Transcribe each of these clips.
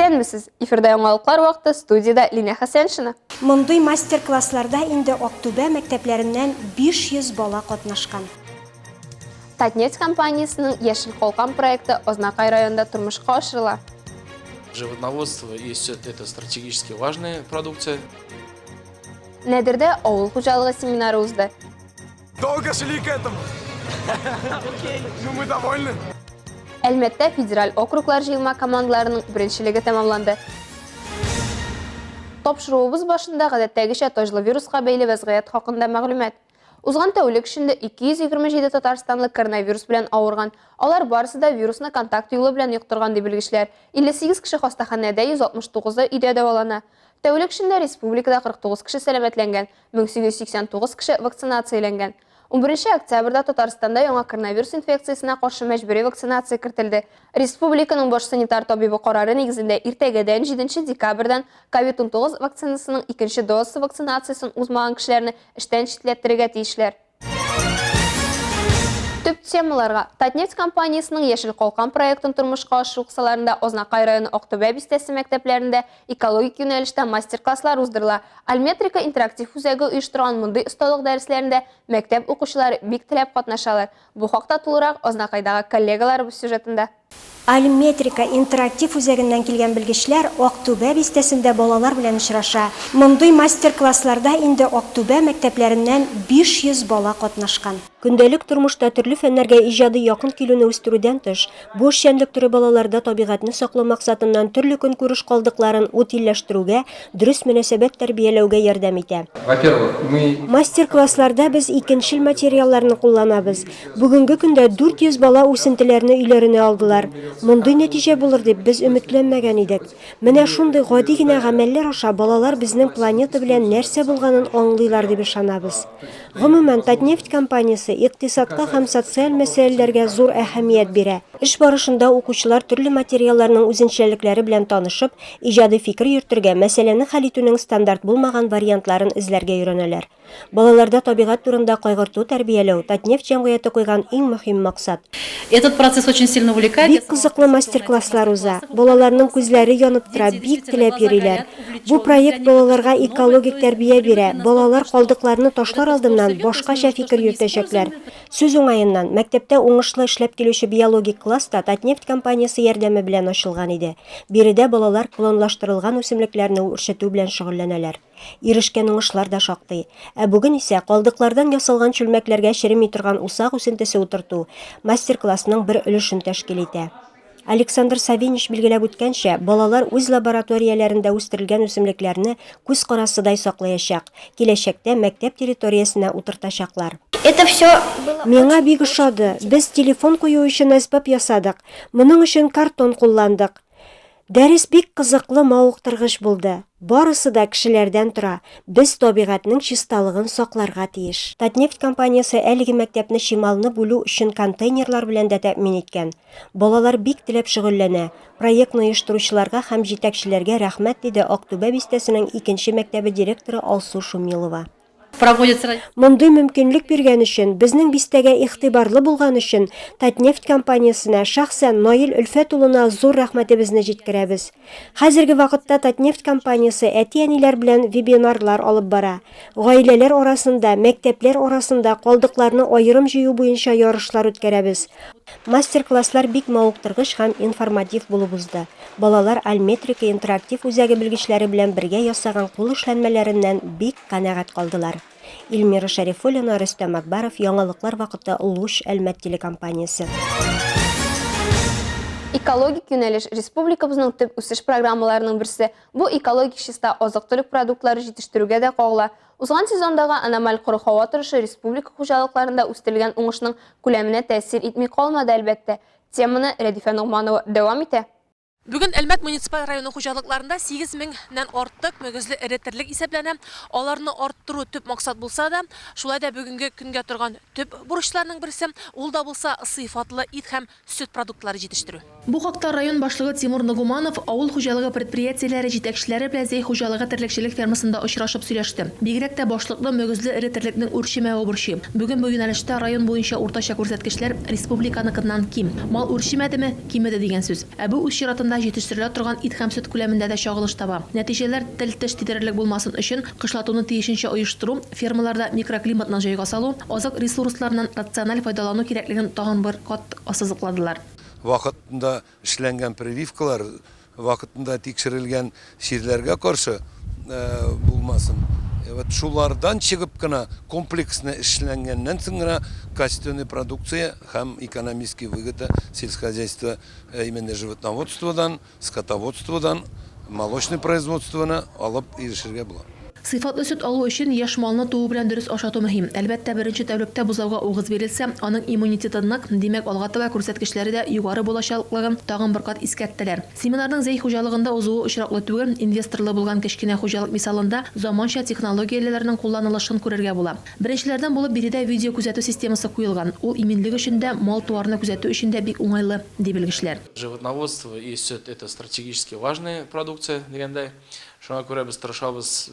Исәнмесез! Эфирда яңалыклар вакыты, студиядә Линә Хәсәншина. Мондый мастер-классларда инде Актүбә мәктәпләреннән 500 бала катнашкан. Татнефть компаниясенең Яшел калкан проекты Азнакай районында тормышка ашырыла. Животноводство и сөт – это стратегически важная продукция. Нәдердә авыл хуҗалыгы семинары узды. Долго шли к этому. Ну, мы довольны. Әлмәттә федераль округлар җыелма командаларының беренчелеге тәмамланды. Тапшыруыбыз башында гадәттәгечә таҗлы вируска бәйле вәзгыять хакында мәгълүмат. Узган тәүлек эчендә 227 татарстанлы коронавирус белән авырган. Алар барысы да вирусны контакт юлы белән йоктырган, ди белгечләр. 58 кеше хастаханәдә, 169-ы өйдә дәвалана. Тәүлек эчендә республикада 49 кеше сәламәтләнгән, 1889 кеше вакцинацияләнгән. Унберенче октябрьдә Татарстанда яңа коронавирус инфекциясенә каршы мәҗбүри вакцинация кертелде. Республиканың баш санитар табибы карары нигезендә иртәгәдән, җиденче декабрьдән, Ковид 19 вакцинасының икенче дозасы вакцинациясен узмаган кешеләрне эштән читләттерергә тиешләр. Төп темаларга, Татнефть компаниясенең Яшел калкан проектын тормышка ашыру кысаларында Азнакай районы Актүбә бистәсе мәктәпләрендә экологик юнәлештә мастер-класслар уздырыла. Альметрика интерактив үзәге оештырган мондый осталык дәресләрендә мәктәп укучылары бик теләп катнашалар. Бу хакта тулырак Азнакайдагы коллегаларыбыз сюжетында. Альметрика интерактив үзәгеннән килгән белгечләр Актүбә бистәсендә балалар белән очраша. Мондый мастер-классларда инде Актүбә мәктәпләреннән 500 бала катнашкан. Көндәлек тормышта төрле фәннәргә иҗади якын килүне үстерүдән тыш, бу эшчәнлек төре балаларда табигатьне саклау максатыннан төрле көнкүреш калдыкларын утильләштерүгә дөрес мөнәсәбәт тәрбияләүгә ярдәм итә. Во-первых, мы. Мастер-классларда без икенчел материалларны кулланабыз. Бүгенге көндә 400 бала үсентеләрне өйләренә алдылар. Мондый нәтиҗә булыр дип без өметләнмәгән идек. Менә шундый гади генә гамәлләр аша балалар безнең планета белән нәрсә булганын аңлыйлар дип ышанабыз. Гомумән, Татнефть компаниясе икътисадка һәм социаль мәсьәләләргә зур әһәмият бирә. Эш барышында укучылар төрле материалларның үзенчәлекләре белән танышып, иҗади фикер йөртергә, мәсьәләне хәл итүнең стандарт булмаган вариантларын эзләргә өйрәнәләр. Балаларда табигать турында кайгырту тәрбияләү, Татнефть җәмгыяте куйган иң мөһим максат. Этот процесс очень сильно увлекает. Бик кызыклы мастер-класслар уза. Балаларның күзләре янып тора, бик теләп йөриләр. Бу проект балаларга экологик тәрбия бирә, балалар калдыкларны ташлар алдыннан башкача фикер йөртәчәкләр. Сүз уңаеннан, мәктәптә уңышлы эшләп килүче биологик класс та Татнефть компаниясе ярдәме белән ачылган иде. Биредә балалар клонлаштырылган үсемлекләрне үрчетү белән шөгыльләнәләр. Ирешкән уңышлар да шактый. Ә бүген исә калдыклардан ясалган чүлмәкләргә череми торган усак үсентесе утырту мастер-классның бер өлешен тәшкил итә. Александр Савинич билгеләп үткәнчә, балалар үз лабораторияләрендә үстерелгән үсемлекләрне күз карасыдай саклаячак, киләчәктә мәктәп территориясенә утыртачаклар. Это все было Миңа бик ошады. Без телефон кую өчен әсбап ясадык. Моның өчен картон кулландык. Дәрес бик кызыклы, мавыктыргыч булды. Барысы да кешеләрдән тора, без табигатьнең чисталыгын сакларга тиеш. Татнефть компаниясе әлеге мәктәпне чималны бүлү өчен контейнерлар белән дә тәэмин иткән. Балалар бик теләп шөгыльләнә. Проектны оештыручыларга һәм җитәкчеләргә рәхмәт, диде Актүбә бистәсенең икенче мәктәбе директоры Алсу Шумилова. Проводится. Мондый мөмкинлек биргән өчен, безнең бистәгә игътибарлы булган өчен Татнефть компаниясенә, шәхсән Наил Өлфәт улына зур рәхмәтебезне җиткерәбез. Хәзерге вакытта Татнефть компаниясе әти-әниләр белән вебинарлар алып бара. Гаиләләр арасында, мәктәпләр арасында калдыкларны аерым җыю буенча ярышлар үткәрәбез. Мастер-класслар бик мавыктыргыч һәм информатив булып узды. Балалар Альметрика интерактив үзәге белгечләре белән бергә ясаган кул эшләнмәләреннән бик канәгать калдылар. Эльмира Шәрифуллина, Рөстәм Акбаров, Яңалыклар вакыты, Луч, Әлмәт телекомпаниясе. Экологик юнәлеш, республикабызның төп үсеш программаларының берсе. Бу экологик чиста азык-төлек продуктлары җитештерүгә дә кагыла. Узган сезондагы аномаль коры һава торышы республика хуҗалыкларында үстерелгән уңышның күләменә тәэсир итми калмады, әлбәттә. Теманы Рәдифә Ногманова дәвам итә. Бүген Әлмәт муниципаль районы хуҗалыкларында 8 меңнән артык мөгезле эре терлек исәпләнә. Аларны арттыру төп максат булса да, шулай да бүгенге көнгә торган төп бурычларның берсе, ул да булса сыйфатлы ит һәм сөт продуктлары җитештерү. Бу хакта район башлыгы Тимур Нагуманов авыл хуҗалыгы предприятиеләре җитәкчеләре белән Зәй хуҗалыгы терлекчелек фермасында очрашып сөйләште. Бигрәк тә башлыкны мөгезле эре терлекнең үрчемәве борчый. Бүген бу юнәлештә район буенча уртача күрсәткечләр республиканыкыннан ким. Мал үрчемәдеме, кимеде дигән сүз. Ә бу үз чиратында фермаларында җитештерелә торган ит һәм сөт күләмендә дә чагылыш таба. Нәтиҗәләр тел-теш тидерерлек булмасын өчен, кышлатуны тиешенчә оештыру, фермаларда микроклиматны җайга салу, азык ресурсларыннан рациональ файдалану кирәклеген тагын бер кат ассызыкладылар. Вакытында эшләнгән прививкалар вакытында тикшерелгән чирләргә каршы булмасын. Вот шулардан чыгып кына комплексно эшләнгәннән соң гына качественный продукция һәм экономический выгода сельскохозяйства именно животноводстводан, скотоводстводан, молочный производствоны алып ирешергә була. Сыйфатлы сөт алу өчен яшь малны туу белән дөрес ашату мөһим. Әлбәттә, беренче тәүлектә бозауга угыз бирелсә, аның иммунитеты нык, димәк, алга таба күрсәткечләре дә югары булачаклыгын тагын бер кат искәрттеләр. Семинарның Зәй хуҗалыгында узуы очраклы түгел, инвесторлы булган кечкенә хуҗалык мисалында заманча технологиялеләрнең кулланылышын күрергә була. Беренчеләрдән булып биредә видеокүзәтү системасы куелган, ул иминлек өчен дә, мал-туарны күзәтү өчен дә бик уңайлы, ди белгечләр. Животноводство и сөт, это стратегически важная продукция, дигәндәй. Шуңа күрә без тырышабыз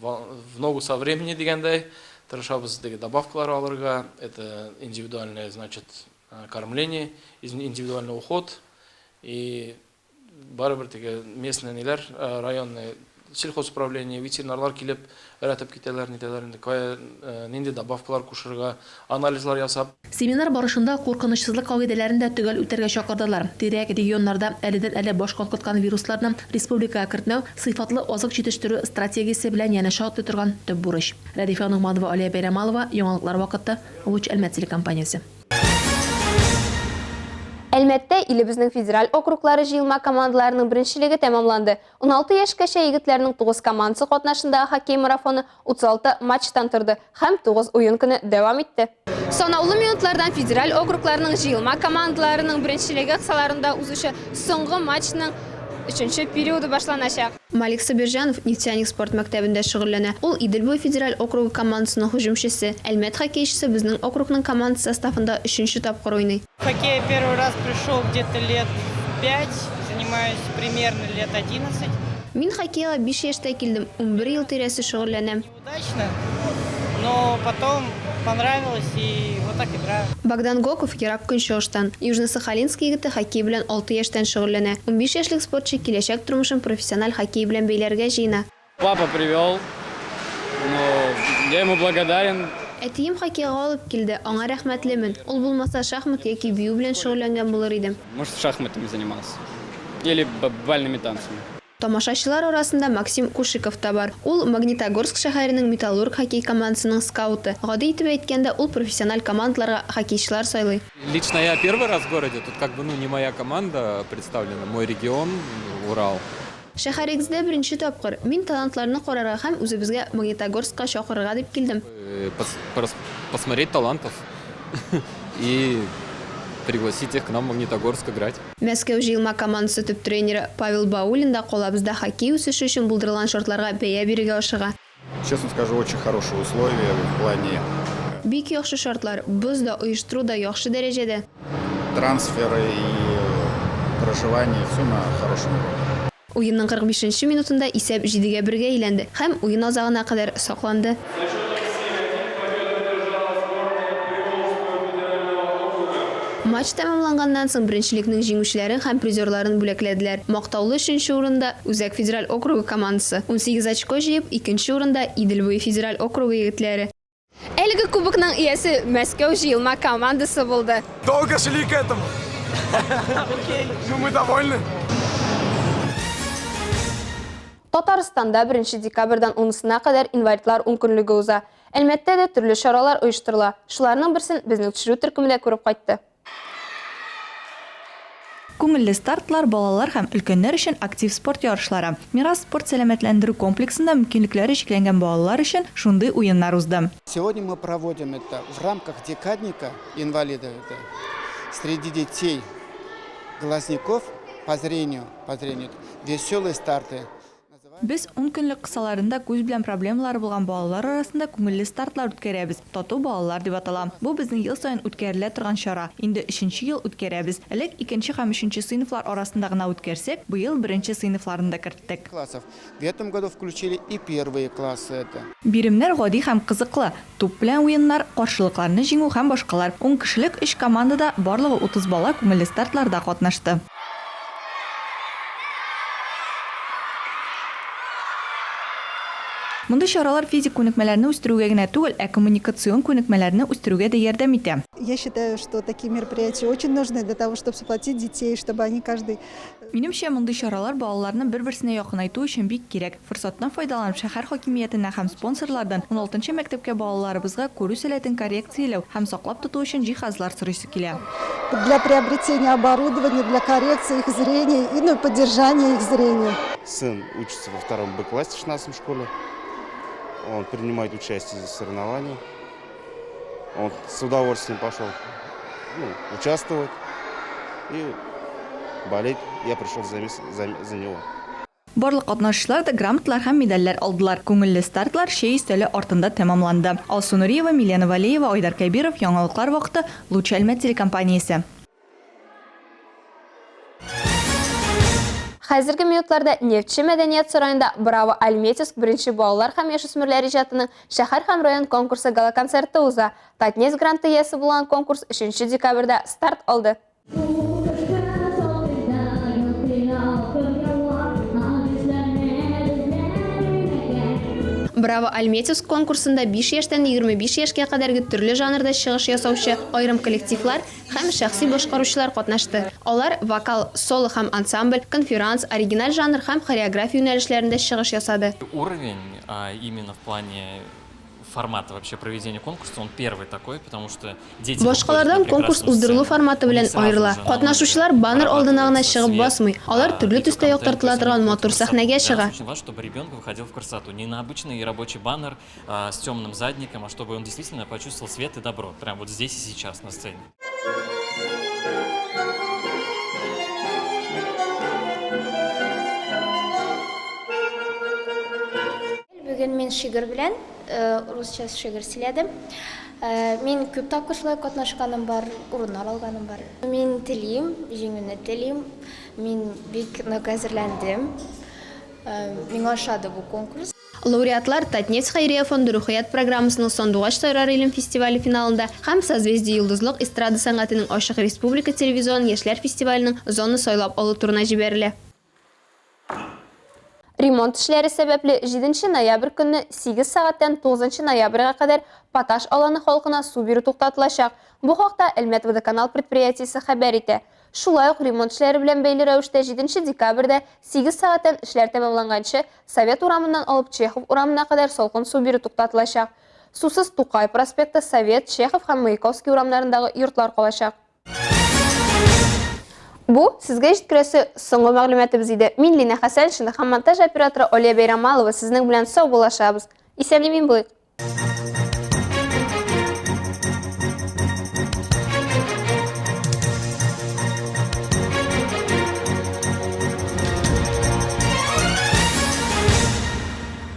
в ногу со времени дигәндәй, тырышабыз теге добавкалар алырга, это индивидуальное, значит, кормление, индивидуальный уход и барыбер теге местный ниләр, районный сельхозуправление, ветеринарлар килеп өйрәтеп китәләр, нитәләр инде, кая нинди добавкалар кушырга, анализлар ясап. Семинар барышында куркынычсызлык кагыйдәләрен дә төгәл үтәргә чакырдылар. Тирәк регионнарда әледән-әле баш калкыткан вирусларны республикага кертмәү, сыйфатлы азык җитештерү стратегиясе белән янәшә атлый торган төп бурыч. Рәдифә Ногманова, Алия Бәйрәмалова, Яңалыклар вакыты, Луч Әлмәт телекомпаниясе. Әлмәттә илебезнең федераль округлары җыелма командаларының беренчелеге тәмамланды. 16 яшькәчә егетләрнең 9 командасы катнашындагы хоккей марафоны 36 матчтан торды һәм 9 уен көне дәвам итте. Санаулы минутлардан федераль округларның җыелма командаларының беренчелеге кысаларында узучы соңгы матчның өченче периоды башланачак. Малик Сабирҗанов Нефтяник спорт мәктәбендә шөгыльләнә. Ул Идел буе федераль округы командасының һөҗүмчесе. Әлмәт хоккейчысы безнең округның командасы составында өченче тапкыр уйный. В хоккей я первый раз пришел где-то лет в пять, занимаюсь примерно лет одиннадцать. Мин хоккейга биш яшьтә килдем, 11 ел тирәсе шөгыльләнәм. Удачно, но потом понравилось и вот так играю. Богдан Гоков Ерак Көнчыгыштан. Южно-Сахалинск егете хоккей белән алты яшьтән шөгыльләнә. 15 яшьлек спортчы киләчәк тормышын профессиональ хоккей белән бәйләргә җыена. Папа привел, но я ему благодарен. Әтием хоккейга алып килде, аңа рәхмәтлемен. Ул булмаса, шахмат яки бию белән шөгыльләнгән булыр идем. Может, шахматами занимался. Или бальными танцами. Тамашачылар арасында Максим Кушиков та бар. Ул, Магнитогорск шәһәренең Металлург хоккей командасының скауты. Гади итеп әйткәндә, ул профессиональ командаларга хоккейчылар сайлый. Лично я первый раз в городе, тут как бы ну не моя команда представлена, мой регион, Урал. Шәһәрегездә беренче тапкыр. Мин талантларны карарга һәм үзебезгә Магнитогорскка чакырырга дип килдем. Посмотреть талантов и пригласить их к нам в Магнитогорск играть. Мәскәү җыелма командасы төп тренеры Павел Баулин да калабызда хоккей үсеше өчен булдырылган шартларга бәя бирергә ашыга. Честно скажу, очень хорошие условия в плане. Бик яхшы шартлар, боз да, оештыру да яхшы дәрәҗәдә. Трансферы и проживание, все на хорошем уровне. Уенның 45 нче минутында исәп җидегә бергә әйләнде һәм уен азагына кадәр сакланды. Матч тәмамланганнан соң беренчелекнең җиңүчеләрен һәм призерларын бүләкләделәр. Мактаулы өченче урында, Үзәк федераль округы командасы, 18 очко җыеп, икенче урында, Идел буе федераль округы егетләре. Әлеге кубокның иясе Мәскәү җыелма командасы булды. Долго шли к этому. Ну, мы довольны. Татарстанда беренче декабрьдән унысына кадәр инвалидлар ункөнлеге уза. Әлмәттә дә төрле чаралар оештырыла. Шуларның берсен безнең төшерү төркеме дә күреп кайтты. Күңелле стартлар, балалар һәм өлкәннәр өчен актив спорт ярышлары. Мирас спорт-сәламәтләндерү комплексында мөмкинлекләре чикләнгән балалар өчен шундый уеннар узды. Сегодня мы проводим это в рамках декадника инвалидов это среди детей глазников по зрению, по зрению, веселые старты. Без ун көнлек кысаларында күз белән проблемалары булган балалар арасында күңелле стартлар үткәрәбез, Тату балалар дип атала. Бу безнең ел саен үткәрелә торган чара, инде өченче ел үткәрәбез. Элек икенче һәм өченче сыйныфлар арасында гына үткәрсәк, быел беренче сыйныфларны да керттек. Классов. В этом году включили и первые классы это. Биремнәр гади һәм кызыклы, туп белән уеннар, каршылыкларны җиңү һәм башкалар. Ун кешелек өч командада барлыгы 30 бала күңелле стартларда катнашты. Мондый чаралар физик күнекмәләрне үстерүгә генә түгел, ә коммуникацион күнекмәләрне үстерүгә дә ярдәм итә. Я считаю, что такие мероприятия очень нужны для того, чтобы сплотить детей, чтобы они каждый Минемчә, мондый чаралар балаларны бер-берсенә якынайту өчен бик кирәк. Форсаттан файдаланып, шәһәр хакимиятеннән һәм спонсорлардан уналтынчы мәктәпкә балаларыбызга күрү сәләтен коррекцияләү һәм саклап тоту өчен җиһазлар сорыйсы килә. Для приобретения оборудования для коррекции их зрения и ну поддержания их зрения. Сын учится во втором Б классе в шестнадцатом школе. Он принимает участие в соревнованиях. Он с удовольствием пошел ну, участвовать и болеть. Я пришел за, за, за него. Барлык катнашучылар да грамоталар һәм медальләр алдылар. Күңелле стартлар чәй өстәле артында тәмамланды. Алсу Нуриева, Милена Валеева, Айдар Кәбиров, Яңалыклар вакыты, Луч Әлмәт телекомпаниясе. Хәзерге минутларда Нефтьче мәдәният сараенда Браво Альметьевск беренче балалар һәм яшүсмерләр иҗатының шәһәр һәм район конкурсы гала-концерты уза. Татнефть гранты иясе булган конкурс 3 декабрьдә старт алды. Браво Альметьевск конкурсында 5 яшьтән 25 яшькә кадәрге төрле жанрда чыгыш ясаучы аерым коллективлар һәм шәхси башкаручылар катнашты. Алар вокал, соло һәм ансамбль, конферанс, оригиналь жанр һәм хореография юнәлешләрендә чыгыш ясады. Уровень именно в плане формата вообще проведения конкурса, он первый такой, потому что дети Башкалардан конкурс уздырылу форматы белән аерыла. Катнашучылар баннер алдына гына чыгып басмый, алар төрле төстә яктыртыла торган матур сәхнәгә чыга. Очень важно, чтобы ребенок выходил в красоту, не на обычный рабочий баннер с темным задником, а чтобы он действительно почувствовал свет и добро, прямо вот здесь и сейчас на сцене. Бүген мин шигырь белән, русча шигырь сөйләдем. Мин күп тапкыр шулай катнашканым бар, урыннар алганым бар. Мин телим, җиңүне телим. Мин бик нык әзерләндем. Миңа ошады бу конкурс. Лауреатлар Татнефть хәйрия фонды Рухият программасының Сандугач сайрар илем фестивале финалында һәм Созвездие-Йолдызлык эстрада сәнгатенең ачык республика телевизион яшьләр фестиваленең зона сайлап алу турына җибәрелә. Ремонт эшләре сәбәпле, җиденче ноябрь көнне сигез сәгатьтән тугызынчы ноябрьгә кадәр Поташ аланы халкына су бирү туктатылачак. Бу хакта Әлмәт-Водоканал предприятиесе хәбәр итә. Шулай ук ремонт эшләре белән бәйле рәвештә җиденче декабрьдә сигез сәгатьтән эшләр тәмамланганчы Совет урамыннан алып Чехов урамына кадәр салкын су бирү туктатылачак. Сусыз Тукай проспекты, Совет, Чехов һәм Маяковский урамнарындагы йортлар калачак. Бу сезгә җиткерәсе соңгы мәгълүматыбыз иде. Мин Лина Хәсәншина һәм монтаж операторы Алия Бәйрамалова сезнең белән саубуллашабыз. Исән-имин булыйк!